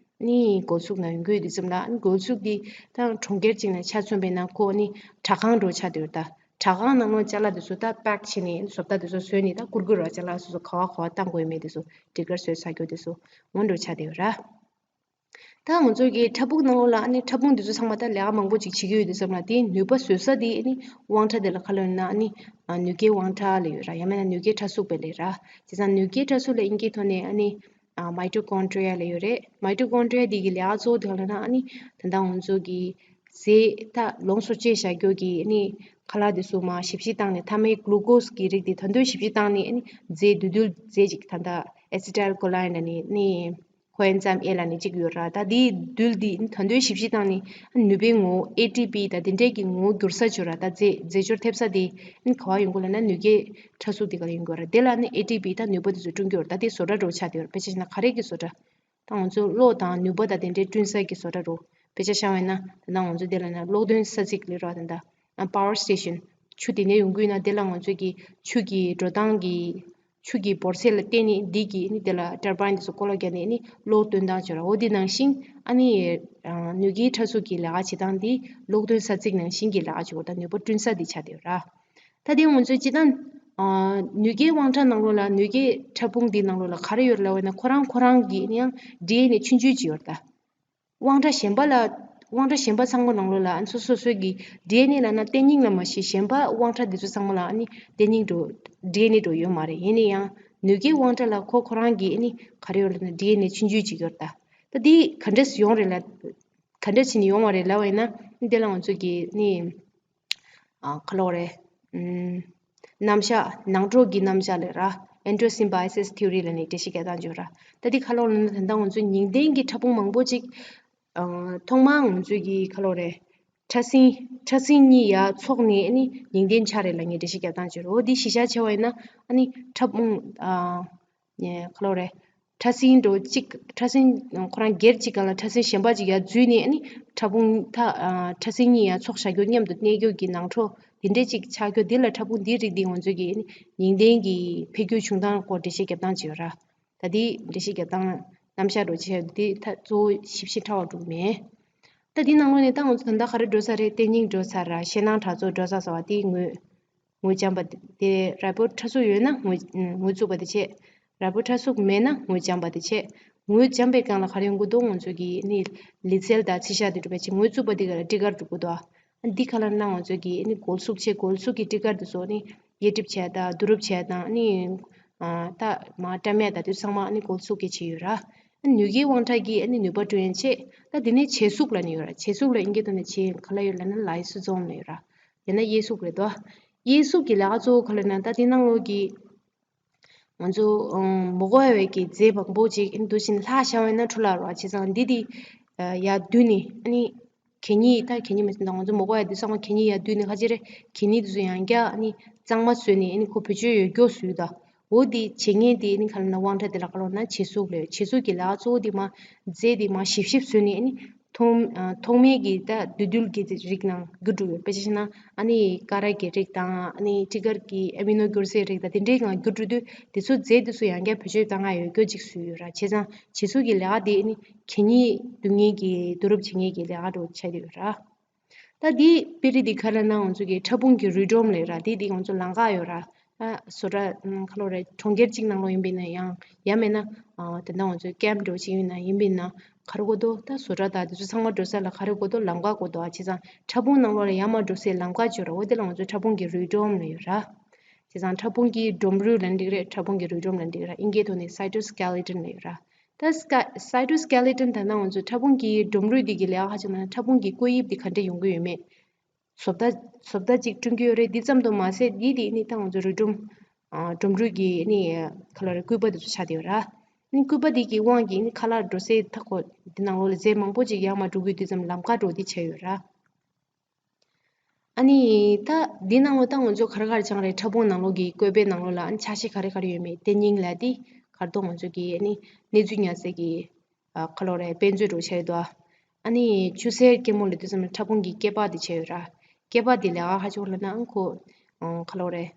ནི་འགོ་ཚུགས་ན་ཡོང་གི་ཡོད་དུས་ཙམ་ལ། ཨ་ནི་འགོ་ཚུགས་དེ་ད་གྲོང་ཁྱེར་གཅིག་ནང་ཆ་མཚོན་པས་ན་ཁོ་ཨ་ནི་དྲ་ཁང་འདྲ་བོ་ཆགས་བསྡད་ཡོད་ར། ད་དྲ་ཁང་ནང་ལོགས་ཅ་ལག་དེ་ཚོ་ད་པེག་བྱས་ནས་བཟོ་ལྟ་དེ་ཚོ་བཟོས་ནས་ད་བསྐུར་གི་ར། ཅ་ལག་སོ་སོ་ག་བ་ག་བ་བཏང་དགོས་མེད་དེ་ཚོ་སྤྲི་དཀར་བཟོས་ཚར་རྒྱུ་དེ་ཚོ་འོ་འདྲ་བོ་ཆགས་བསྡད་ཡོད་ར། ད་ང་ཚོ་གི་ཕྲ་ཕུང་ནང་ལོགས་ལ་ཨ་ནི་ཕྲ་ཕུང་དེ་ཚོ་ཚང་མ་ད་ལས་ཀ་མང་པོ་ཅིག་བྱེད་ཀྱི་ཡོད་དུས་ཙམ་ལ། དེའི་ནུས་པ་བཟོ་ས་དེ་ཨ་ནི་དབང་ཕྲ་དེ་ལ་ག་ལབ་ན། ཨ་ནི་ཨ་ནུས་སྐྱེད་དབང་ཕྲ་ལབ་ཡོད་ར། ཡང་མིན་ན་ནུས་སྐྱེད་ཕྲ་གཟུགས་པ་ལབ་ར། བྱས་ཙང་ནུས་སྐྱེད་ཕྲ་གཟུགས་ལ་དབྱིན་སྐད་ཐོག་ནས་ཨ་ནི་ཨ་མའི་ཊོ་ཀོན་ཌྲི་ཡ་ལབ་ཡོད་རེད། མའི་ཊོ་ཀོན་ཌྲི་ཡ་དེ་གི་ལས་ཀ་གཙོ་བོ་དེ་ག་ལབ་ན། ཨ་ནི་ད་ལྟ་ང་ཚོ་གི་རྫས་ད་ལོངས་སུ་སྤྱད་བཞག་རྒྱུ་གི་ཨ་ནི་ཁ་ལག་དེ་ཚོ་མར་ཞིབ་བཤེར་བཏང་ནས། མཐའ་མའི་གླུ་ཀོས་ཀྱི་རིགས་དེ་ད་དུང་ཞིབ་བཤེར་བཏང་ནས། ཨ་ནི་རྫས་འདུས་རྡུལ་རྫས་ཅིག་ད་ལྟ་ཨེ་སི་ཊལ་ཀོ་ལི་ཨིན་ལབ་ནས་ཨ་ནི་ཁོ་ཨེན་ཛའིམ་ཨེ་ལབ་ནས་གཅིག་ཡོད་ར། ད་དེའི་རྡུལ་འདི་ད་དུང་ཞིབ་བཤེར་བཏང་ནས་ནུས་པའི་ངོ་བོ་ཨེ་ཊི་པི་དང་དེ་འདྲའི་གི་ངོ་བོ་འགྱུར་ས་ཅིག་ཡོད་ར། ད་རྫས་རྫས་སྦྱོར་ཐེབས་ས་དེ་ཨ་ནི་ག་བ་ཡོང་གི་ཡོད་ལབ་ན་ནུས་སྐྱེད་ཕྲ་གཟུགས་དེ་ག་ལ་ཡོང་གི་ཡོད་ར། དེ་ལ་ཨ་ནི་ཨེ་ཊི་པི་དང་ནུས་པ་དེ་ཚོ་བསྐྲུན་གྱི་ཡོད་ར། ད་དེ་བཟོ་གྲྭ་འདྲ་བོ་ཆགས་བསྡད་ཡོད་ར། དཔེ་ཆ་བཞག་ན་ག་རེ་གི་བཟོ་གྲྭ། ད་ང་ཚོ་གློག་དང་ནུས་པ་དང་དེ་འདྲའི་བསྐྲུན་ས་གི་བཟོ་གྲྭ་འདྲ་བོ། དཔེ་ཆ་བཞག་པ་ཡིན་ན་ད་ལྟ་ང་ཚོ་དེ་ལ་ན་གློག་འདོན་ས་ཚིགས་ལབ་ར། ད་ལྟ་པ་ཝར་སི་ཊེ་ཤན། ཆུ་དེ་ནས་ཡོང་གི་ཡོད་ན་དེ་ལ་ང་ཚོ་གི་ཆུ་གི་འགྲོ་སྟངས་ཀྱི་ཆུ་གི་འབོར་ཚད་ལ་བརྟེན་ནས་འདི་གི་ནི་དེ་ལ་ཊར་བའིན་དེ་ཚོ་ཀོ་ལོག་བརྒྱབ་ནས་ནི་གློག་འདོན་སྟངས་བྱེད་ར། འོ་དེ་ནང་བཞིན་ཨ་ནི་ཨ་ནུས་སྐྱེད་ཕྲ་གཟུགས་ཀྱི་ལས་ཀ་བྱེད་སྟངས་འདི་གློག་འདོན་ས་ཚིགས་ནང་བཞིན་གྱི་ལས་ཀ་བྱེད་དགོས། ད་ནུས་པ་བསྐྲུན་ས་འདི་ཆགས་བསྡད་ཡོད་ར། ད་དེ་ང་ཚོས་སྤྱིར་བཏང་ཨ་ནུས་སྐྱེད་དབང་ཕྲ་ནང་ལོགས་ལ་ནུས་སྐྱེད་ཕྲ་ཕུང་འདི་ནང་ལོགས་ལ་ག་རེ་ཡོད་རེད་ལབ་པ་ཡིན་ན། ཁོ་རང་ཁོ་རང་གི་ནི་ཡང་ཌི་ཨེན་ཨེ་ཆུང་ཆུང་ཅིག་ཡོད་རེད་ད། དབང་ཕྲ་གཞན་པ་ལ་དབང་ཕྲ་གཞན་པ་ཚང་མ་ནང་ལོགས་ལ་ཨ་ནི་སོ་སོ་སོ་གི་ཌི་ཨེན་ཨེ་ལབ་ན་རྟེན་རྙིང་ལ་མ་གཞི། གཞན་པ་དབང་ཕྲ་འདི་ཚོ་ཚང་མ་ལ་ཨ་ནི་རྟེན་རྙིང་འདྲ་བོ་ཌི་ཨེན་ཨེ་འདྲ་བོ་ཡོད་མ་རེད། ཡིན་ན་ཡང་ནུས་སྐྱེད་དབང་ཕྲ་ལ་ཁོ་ཁོ་རང་གི་ཨ་ནི་ག་རེ་ཡོད་ལབ་ན་ཌི་ཨེན་ཨེ་ཆུང་ཆུང་ཅིག་ཡོད་རེད་ད། ད་འདི་ག་འདྲས་ཡོང་རེད་ལ། ག་འདྲས་བྱས་ནས་ཡོང་བ་རེད་ལབ་པ་ཡིན་ན། འདི་ལ་ང་ཚོ་གི་ནི་ཨ་ག་ལབ་དགོས་རེད། ཨམ་རྣམ་གཞག་ནང་གྲོགས་ཀྱི་རྣམ་གཞག་ལབ་ར། ཨེན་ཌོ་སིམ་བྷ་ཡ་སིས་ཐིའོ་རི་ལབ་ནས་འགྲེལ་བཤད་རྒྱག་སྟངས་ཅིག་ཡོད་ར། ད་འདི་ག་ལབ་དགོས་ལབ་ན། ད་ལྟ་ང་ཚོ་ཉིང་ལྡན་གྱི་ཕྲ་ཕུང་མང་པོ་ཅིག་ཨ་ཐོག་མར་ང་ཚོས་ཀྱི་ག་ལབ་དགོས་རེད། ཕྲ་སྲིན་ཕྲ་སྲིན་གཉིས་ཡར་ཚོགས་ནས་ཨ་ནི་ཉིང་ལྡན་ཆགས་རེད་ལབ་ནས་འགྲེལ་བཤད་རྒྱག་སྟངས་ཅིག་ཡོད་ར། འོ་འདི་གཞི་བཞག་བྱས་པ་ཡིན་ན། ཨ་ནི་ཕྲ་ཕུང་ཨ་ནི་ག་ལབ་དགོས་རེད། ཕྲ་སྲིན་འདྲ་བོ་གཅིག་ཕྲ་སྲིན་ཁོ་རང་སྒེར་གཅིག་སྒང་ལ་ཕྲ་སྲིན་གཞན་པ་གཅིག་ཡར་འཛུལ་ནས། ཨ་ནི་ཕྲ་ཕུང་ད་ཨ་ཕྲ་སྲིན་གཉིས་ཡར་ཚོགས་བཞག་རྒྱུ། མཉམ་དུ་གནས་རྒྱུ་གི་ནང་གྲོགས་དེ་འདྲས་གཅིག་ཆགས་རྒྱུ། དེ་ལ་ཕྲ་ཕུང་འདིའི་རིགས་འདི་ང་ཚོས་ཀྱི་ཨ་ནི་ཉིང་ལྡན་གྱི་འཕེལ་འགྱུར་བྱུང་སྟངས་སྐོར་འགྲེལ་བཤད་རྒྱབ་སྟངས་ཅིག་ཡོད་ར། ད་འདི་འགྲེལ་བཤད་རྒྱབ་སྟངས་རྣམ་གཞག་འདྲ་བོ་ཅིག་འདི་ད་གཙོ་བོ་ཞིབ་ཕྱི་ཕྲ་བ་འགྲོ་གི་མེད། ད་འདི་ནང་ལོགས་ནས་ད་ང་ཚོ་ད་ལྟ་ག་རེ་འགྲོ་ས་རེད། རྟེན་རྙིང་འགྲོ་ཚར་ར། ཤེལ་ནང་དྲ་ཚོགས་འགྲོ་ཚར་ཟེར་བ་དེ་ངོས་ངོས་བཅམ་པ་དེ། རའི་པོར་ཊི་ཕྲ་གཟུགས་ཡོད་ན་ངོས་ངོས་བཙུགས་པ་དེ་བྱས། རའི་པོར་ཊི་ཕྲ་གཟུགས་མེད་ན་ངོས་བཅམ་པ་དེ་བྱས། ངོས་བཅམ་པའི་སྒང་ལ་ག་རེ་ཡོང་གི་འདུག་ང་ཚོ་གི་ནི་ལི་ཚལ་དང་ཚི་ཤ་དེ་འགྲུབ་པ་བྱས། ངོས་བཙུགས་པ་དེ་ག་ལ་སྤྲི་དཀར་འགྲུབ་གི་འདུག་ཨ། འདི་ག་ལ་ན་ང་ཚོ་གི་ནི་འགོལ་ཚུགས་བྱས། འགོལ་ཚུགས་ཀྱི་སྤྲི་དཀར་དེ་ཚོ་ནི་དབྱེ་གྲུབ་བྱས་དང་བསྡུ་རུབ་བྱས་དང་ནི། ཨ་ད་མ་བཀྲམ་ཡ་དང་དེ་ཚང་མ་ནི་འགོལ་ཚུགས་ཀྱི་བྱས་ཡོད་ར། ནུས་ཀའི་དབང་ཕྲ་གིས་ཨ་ནི་ནུས་པ་སྤྲོད་ཡན་ཆེད། ད་དེ་ནས་བྱད་གཟུགས་ལབ་ནི་ཡོད་ར། བྱད་གཟུགས་ལ་ཨིན་སྐད་ཐོག་ནས་བྱད་ག་ལ་ཡོད་ལབ་ན་ལའི་སོ་ཛོམ་ལ་ཡོད་ར། ཡང་ན་དབྱེ་གཟུགས་རེད་དོ། དབྱེ་གཟུགས་ཀྱི་ལས་ཀ་གཙོ་བོ་ག་ལ་ན་ད་དེ་ནང་ལོགས་ཀྱི་ང་ཚོ་མོ་གོ་ཡ་བའི་གི་རྫས་མང་པོ་ཅིག་ཨ་ནི་འདུ་བཞིན་ལྷག་བཞག་པ་ཡིན་ན་འཕྲོ་བརླག་རོགས། བྱས་ཙང་འདི་དེ་ཡར་བསྡུས་ནས་ཨ་ནི་གད་སྙིགས། ད་གད་སྙིགས་མ་ཟིན་ད་ང་ཚོ་མོ་གོ་ཡ་དེ་ཚང་མ་གད་སྙིགས་ཡར་བསྡུས་ནས་ཁ་ཅིག་རེ་གད་སྙིགས་དེ་ཚོ་ཡང་བསྐྱར་ཨ་ནི་གཙང་མ་བཟོས་ནས་ཨ་ནི་ཁོ་བེད་སྤྱོད་ཡོད་མཁན་བཟོས་ད། འོ་དེ་བྱེད་མཁན་དེ་ཨ་ནི་ག་ལ་ན་དབང་ཕྲ་དེ་ལ་ག་ལ་ན་བྱད་གཟུགས་ལབ། བྱད་གཟུགས་ཀྱི་ལས་ཀ་གཙོ་བོ་དེ་མ་རྫས་དེ་མ་ཞིབ་ཞིབ་བཟོས་ནས་ཨ་ནི་ཐོག་ཨ་ཐོག་མའི་གི་ད་འདུས་རྡུལ་གྱི་རིགས་ནང་འགྱུར་འགྲོ་ཡོད། དཔེ་ཆ་བཞག་ན་ཨ་ནི་ཀ་ར་གི་རིགས་དང་ཨ་ནི་སྤྲི་དཀར་གྱི་ཨ་མི་ནོ་རྒྱུ་རྫས་རིགས་དང་དེ་འདྲའི་ནང་འགྱུར་འགྲོ་དུས་དེ་ཚོ་རྫས་དེ་ཚོ་ཡང་བསྐྱར་བེད་སྤྱོད་བཏང་ཡ་ཡོད་རྒྱུ་ཅིག་བཟོས་ཡོད་ར། བྱས་ཙང་བྱད་གཟུགས་ཀྱི་ལས་ཀ་དེ་ཨ་ནི་གད་སྙིགས་བསྡུ་མཁན་གྱི་བསྡུ་རུབ་བྱེད་མཁན་གྱི་ལས་ཀ་འདྲ་བོ་ཆགས་ཡོད་ར། ད་འདི་དཔེ་རིས་འདི་ག་ལ་ན་ང་ཚོ་གི་ཕྲ་ཕུང་གི་རུས་སྒྲོམ་ལབ་ར། འདི་འདི་ང་ཚོ་ལམ་ཁ་ཡོད་ར། ཨ་བཟོ་གྲྭ་ཨམ་ག་ལོ་རེད། གྲོང་ཁྱེར་གཅིག་ནང་ལོགས་ཡིན་པ་ཡིན་ན་ཡང་ཡང་མེད་ན་ཨ་དེ་འདྲ་ང་ཚོ་ཀེམ་འདྲ་བོ་ཅིག་ཡིན་ན་ཡིན་པ་ཡིན་ན་ག་རེ་དགོས་འདུག་ད་བཟོ་གྲྭ་དང་དེ་ཚོ་ཚང་མ་འགྲོ་ས་ལ་ག་རེ་དགོས་འདུག་ལམ་ཁ་དགོས་འདུག་ཨ་བྱས་ཙང་ཕྲ་ཕུང་ནང་ལོགས་ལ་ཡར་མར་འགྲོ་སའི་ལམ་ཁ་ཅིག་ཡོད་ར། འོ་དེ་ལ་ང་ཚོ་ཕྲ་ཕུང་གི་རུས་སྒྲོམ་ལབ་ཡོད་ར། བྱས་ཙང་ཕྲ་ཕུང་གི་སྒྲོམ་རུས་ལབ་འགྲིག་རེད། ཕྲ་ཕུང་གི་རུས་སྒྲོམ་ལབ་འགྲིག་ར། ཨིན་སྐད་ཐོག་ནས་སའི་ཊོ་སི་ཀེ་ལེ་ཊོན་ལབ་ཡོད་ར། ད་སི་ཀ་སའི་ཊོ་སི་ཀེ་ལེ་ཊོན་ད་ནང་ང་ཚོ་ཕྲ་ཕུང་གི་སྒྲོམ་རུས་འདི་གི་ལས་ཀ་ཧ་ཅང་ན་ཕྲ་ཕུང་གི་བཀོད་དབྱིབས་འདི་ག་འདྲ་ཡོང་གི་ཡོད་མེད། བཟོ་ལྟ་བཟོ་ལྟ་ཅིག་བསྐྲུན་གྱི་ཡོད་རེད། འདི་ཙམ་དུ་མ་ཟད་འདི་དེ་ནི་ད་ང་ཚོ་རུས་སྒྲོམ་ཨ་སྒྲོམ་རུས་ཀྱི་ནི་ག་ལ་རེད། སྐུད་པ་འདི་ཚོ་ཆགས་བསྡད་ཡོད་ར། ནི་སྐུད་པ་འདི་གི་དབང་གིས་ནི་ཁ་ལག་འགྲོ་སའི་ཐག་གོ་འདི་ནང་ལོགས་ལ་རྫས་མང་པོ་ཅིག་ཡར་མར་འགྲོ་གི་ཡོད་དུས་ཙམ་ལམ་ཁ་འགྲོ་འདི་བྱས་ཡོད་ར། ཨ་ནི་ད་འདི་ནང་ལོགས་ད་ང་ཚོ་ག་རེ་ག་རེ་སྦྱངས་རེད། ཕྲ་ཕུང་ནང་ལོགས་ཀྱི་བཀོད་པའི་ནང་ལོགས་ལ་ཨ་ནི་ཆ་ཤས་ག་རེ་ག་རེ་ཡོད་མེད། དེ་སྙིང་ལ་དེ་གར་དོ་ང་ཚོ་གི་ཨ་ནི་གནས་ཚུལ་ཉར་སའི་གི་ཨ་ག་ལོ་རེད། དཔེ་མཛོད་འདྲ་བོ་ཆགས་ཡོད་དོ། ཨ་ནི་ཆུ་སེར་སྐྱི་མོ་ལབ་དུས་ཙམ་ལ་ཕྲ་ཕུང་གི་སྐྱེས་པ་དེ་ཆགས་ཡོད་ར། སྐྱེས་པ་དེ་ལས་ཀ་ཧ་ཅང་ལ་ན་ཨང་ཁོ་ཨང་ག་ལོ་རེད།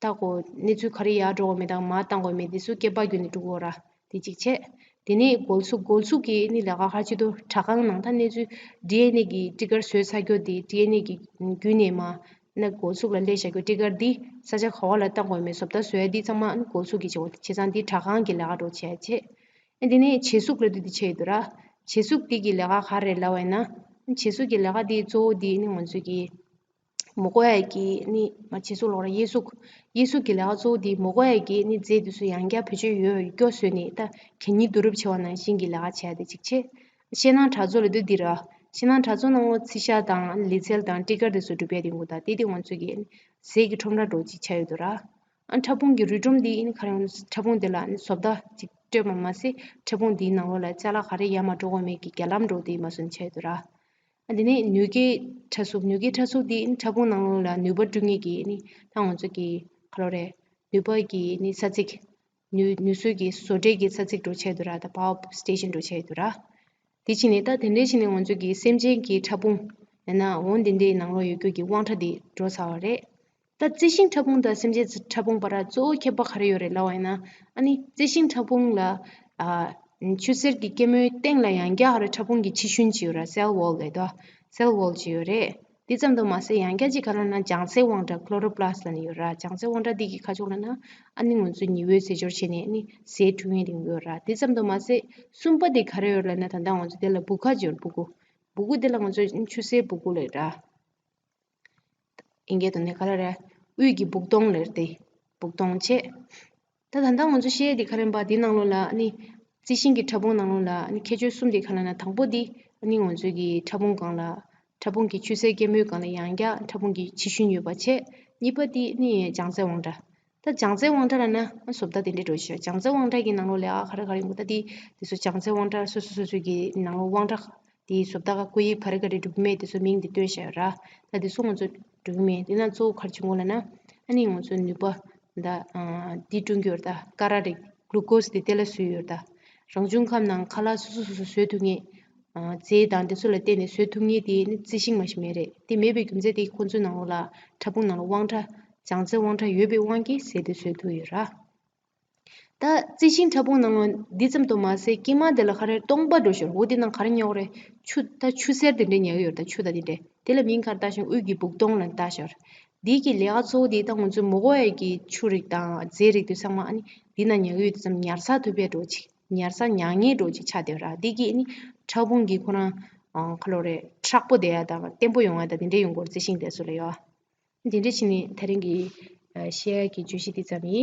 ད་ཁོ་གནས་ཚུལ་ག་རེ་ཡར་འགྲོ་དགོས་མེད་དང་མར་བཏང་དགོས་མེད་དེ་ཚོ་སྐྱེས་པ་བརྒྱུད་ནས་འགྲོ་གི་ཡོད་ར། དེ་གཅིག་བྱས། དེ་ནས་འགོལ་ཚུགས། འགོལ་ཚུགས་ཀྱི་ནི་ལས་ཀ་ཧ་ཅང་དོ་དྲ་ཁང་ནང་ད་གནས་ཚུལ་ཌི་ཨེན་ཨེ་གི་སྤྲི་དཀར་བཟོས་ཚར་རྒྱུ་དེ་ཌི་ཨེན་ཨེ་གི་བརྒྱུད་ནས་མར་ན་འགོལ་ཚུགས་ལ་སླེབས་བཞག་རྒྱུ་སྤྲི་དཀར་འདི་ས་ཆ་ག་བ་ལ་བཏང་དགོས་མེད། བཟོ་ལྟ་བཟོ་ཡ་འདི་ཚང་མ་ཨ་ནི་འགོལ་ཚུགས་ཀྱི་བྱེད་སྒོ་དེ་བྱས་ཙང་འདི་དྲ་ཁང་གི་ལས་ཀ་འདྲ་བོ་བྱས་བྱས། ཨ་འདི་ནས་བྱད་གཟུགས་ལབ་དུས་འདི་བྱས་ཡོད་དོ་ར། བྱད་གཟུགས་འདི་གི་ལས་ཀ་ག་རེ་ལབ་པ་ཡིན་ན། བྱད་གཟུགས་ཀྱི་ལས་ཀ་འདི་གཙོ་བོ་འདི་ནི་ང་ཚོ་གི་མོ་གོ་ཡ་གི་ནི་མ་བྱད་གཟུགས་ལོག་ར། དབྱེ་གཟུགས། དབྱེ་གཟུགས་ཀྱི་ལས་ཀ་གཙོ་བོ་འདི་མོ་གོ་ཡ་གི་ནི་རྫས་འདི་ཚོ་ཡང་བསྐྱར་བེད་སྤྱོད་ཡོད་སྐྱོ་བཟོས་ནས་ད་གད་སྙིགས་བསྡུ་རུབ་བྱེད་པ་ནང་བཞིན་གྱི་ལས་ཀ་བྱས་ཏེ་གཅིག་བྱས། ཤེལ་ནང་དྲག་བཙོག་ལབ་དུས་འདི་ར། ཤེལ་ནང་དྲག་བཙོག་ནང་ལོགས་ཚི་ཤ་དང་ལི་ཚལ་དང་སྤྲི་དཀར་འདི་ཚོ་གྲུབ་པའི་རིང་གུ་ད་དེ་དེ་ང་ཚོ་གི་ཟས་ཀྱི་ཁྲོམ་ར་འདྲ་བོ་ཅིག་ཆགས་ཡོད་དོ་ར། ཨ་ཕྲ་ཕུང་གི་རུས་སྒྲོམ་འདི་ཨིན་ག་རེ་ཡོང་ཕྲ་ཕུང་འདི་ལ་ཨ་ནི་བཟོ་ལྟ་ཅིག་སྤྲོད་པ་མ་ཟད་ཕྲ་ཕུང་འདིའི་ནང་ལོགས་ལ་ཅ་ལག་ག་རེ་ཡར་མར་འགྲོ་དགོས་མེད་ཀྱི་རྒྱ་ལམ་འདྲ་བོ་དེ་མ་སོན་ཆགས་ཡོད་དོ་ར། ཨ་དེ་ནས་ནུས་ཀའི་ཕྲ་གཟུགས། ནུས་ཀའི་ཕྲ་གཟུགས་འདི་ཨིན་ཕྲ་ཕུང་ནང་ལོགས་ལ་ནུས་པ་སྤྲོད་མཁན་གྱི་ཨ་ནི་ད་ང་ཚོ་གི་ག་ལོ་རེད། ནུས་པ་གི་ཨ་ནི་ས་ཚིགས། ནུས་ནུས་གསོའི་གི་བཟོ་གྲྭའི་གི་ས་ཚིགས་འདྲ་བོ་ཆགས་ཡོད་དོ་ར། ད་པ་ཝར་སི་ཊེ་ཤན་འདྲ་བོ་ཆགས་ཡོད་དོ་ར། དེ་བྱས་ནས་ད་དེ་འདྲའི་བྱས་ནས་ང་ཚོ་གི་སེམས་ཅན་གྱི་ཕྲ་ཕུང་ཡང་ན་འོ་འདི་འདྲའི་ནང་ལོགས་ཡོད་རྒྱུ་གི་དབང་ཕྲ་དེ་འགྲོ་ཚར་བ་རེད། ད་རྩི་ཤིང་ཕྲ་ཕུང་དང་སེམས་ཅན་ཕྲ་ཕུང་བར་གཙོ་བོ་ཁྱད་པར་ག་རེ་ཡོད་རེད་ལབ་པ་ཡིན་ན། ཨ་ནི་རྩི་ཤིང་ཕྲ་ཕུང་ལ་ཨ་ཆུ་སེར་གྱི་སྐྱི་མོའི་སྟེང་ལ་ཡང་བསྐྱར་ཕྲ་ཕུང་གི་ཕྱི་ཤུན་ཅིག་ཡོད་ར། སེལ་ཝོལ་ལབ་དོ། སེལ་ཝོལ་ཅིག་ཡོད་རེད། དེ་ཙམ་དུ་མ་ཟད་ཡང་བསྐྱར་ཅིག་ག་ལབ་ན་ལྗང་རྩའི་དབང་ཕྲ་ཁློ་རོ་པ་ལ་སི་ལབ་ནས་ཡོད་ར། ལྗང་རྩའི་དབང་ཕྲ་འདི་གི་ཁ་ཕྱོགས་ལ་ན་ཨ་ནི་ང་ཚོ་ཉི་འོད་རྩེ་སྦྱོར་བྱས་ནས་ཨ་ནི་ཟས་འཐུང་མཁན་རིགས་ཡོད་ར། དེ་ཙམ་དུ་མ་ཟད་གསུམ་པ་དེ་ག་རེ་ཡོད་ལབ་ན་ད་ལྟ་ང་ཚོ་དེ་ལ་སྦུ་ག་ཅིག་ཡོད། སྦུ་གུ། སྦུ་གུ་དེ་ལ་ང་ཚོ་ཆུ་སེར་སྦུ་གུ་ལབ་ར། ཨིན་སྐད་དུ་ནི་ག་ལ་རེད། དབུས་ཀྱི་སྦུག་སྟོང་ལབ་རེད་དེ། སྦུག་སྟོང་བྱས། ད་ད་ལྟ་ང་ཚོ་བཤད་ཡས་དེ་ག་རེ་ཡིན་པ་དེ་ནང་ལོགས་ལ་ཨ་ནི། རྩི་ཤིང་གི་ཕྲ་ཕུང་ནང་ལོགས་ལ་ཨ་ནི་ཁྱད་ཆོས་གསུམ་དེ་ག་ལ་ན་དང་པོ་དེ་ཨ་ནི་ང་ཚོ་གི་ཕྲ་ཕུང་སྒང་ལ། ཕྲ་ཕུང་གི་ཆུ་སེར་སྐྱི་མོའི་སྒང་ལ་ཡང་བསྐྱར་ཕྲ་ཕུང་གི་ཕྱི་ཤུན་ཡོད་པ་བྱས། གཉིས་པ་དེ་ཨ་ནི་ལྗང་རྩའི་དབང་ཕྲ། ད་ལྗང་རྩའི་དབང་ཕྲ་ལབ་ན་ཨ་བཟོ་ལྟ་དེ་འདྲའི་འགྲོ་ཤག་ལྗང་རྩའི་དབང་ཕྲ་གི་ནང་ལོགས་ལ་ཨ་ག་རེ་ག་རེ་ཡོང་གི་ད་དེ་དེ་ཚོ་ལྗང་རྩའི་དབང་ཕྲ་སོ་སོ་སོ་སོ་གི་ནང་ལོགས་དབང་ཕྲ། དེའི་བཟོ་ལྟ་ག་བཀོད་དབྱིབས་ག་རེ་ག་རེ་འགྲོ་གི་མེད་དེ་ཚོ་མིང་དེ་བཏོན་བཞག་ཡོད་ར། ད་དེ་ཚོ་ང་ཚོ་འགྲོ་གི་མེད། དེ་ན་གཙོ་བོ་ག་རེ་བྱེད་དགོས་ལབ་ན། ཨ་ནི་ང་ཚོ་ནུས་པ་ད་ཨ་འདི་བསྐྲུན་གྱི་ཡོད་ར། ད་ཀ་ར་རེད། གླུ་ཀོ་སི་དེ་དེ་ལ་བཟོས་ཡོད་ར། ད་རང་བྱུང་ཁམས་ནང་ཁ་ལག་སོ་སོ་སོ་སོ་བཟོ་ཐུབ་མཁན། ཨ་རྫས་དང་དེ་ཚོ་ལ་བརྟེན་ནས་བཟོ་ཐུབ་མཁན་དེ་ནི་རྩི་ཤིང་མ་གཞི་མེད་རེད། དེ་མེད་པའི་རྒྱུ་མཚན་དེ་ཁོང་ཚོའི་ནང་ལོགས་ལ་ཕྲ་ཕུང་ནང་ལ་དབང་ཕྲ། ལྗང་རྩའི་དབང་ཕྲ་ཡོད་པའི་དབང་གིས་ཟས་དེ་བཟོ་ཐུབ་ཡོད་ར། ད་རྩི་ཤིང་ཕྲ་ཕུང་ནང་ལ་འདི་ཙམ་དུ་མ་ཟད་དཀྱིལ་མ་དེ་ལ་ག་རེ་སྟོང་པ་འགྲོ་ཞོར་འོ་དེ་ནང་ག་རེ་ཉར་གི་རེད། ཆུ། ད་ཆུ་སེར་དེ་འདྲ་ཉར་གི་ཡོད་རེད། ད་ཆུ་ད་དེ་འདྲ་དེ་ལ་མིང་ག་རེ་བཏགས་ཤག་དབུས་ཀྱི་སྦུག་སྟོང་ལབ་བཏགས་ཤག་འདི་གི་ལས་ཀ་གཙོ་བོ་དེ་ད་ང་ཚོའི་མོ་གོ་ཡ་གི་ཆུ་རིགས་དང་རྫས་རིགས་དེ་ཚང་མ་ཨ་ནི་འདི་ནང་ཉར་གི་ཡོད་དེ་ཙམ་ཉར་ཚགས་ཐུབ་པའི་འགྲོ་ཅིག་ཉར་ཚགས་ཉར་ངེས་འགྲོ་ཅིག་ཆགས་བསྡད་ཡོད་ར། འདི་གི་ཨ་ནི་ཕྲ་ཕུང་གི་ཁོ་རང་ཨང་ག་ལོ་རེད། མཁྲེགས་པོ་བསྡད་ཡ་དང་བརྟན་པོ་ཡོང་ཡ་དང་དེ་འདྲ་ཡོང་གི་ཡོད་རེད། རྩི་ཤིང་དེ་ཚོ་ལ་ཡོད། དེ་འདྲ་བྱས་ནས་ད་རིང་གི་ཨ་བཤད་ཡ་གི་བརྗོད་གཞི་འདི་ཙམ་ཡིན།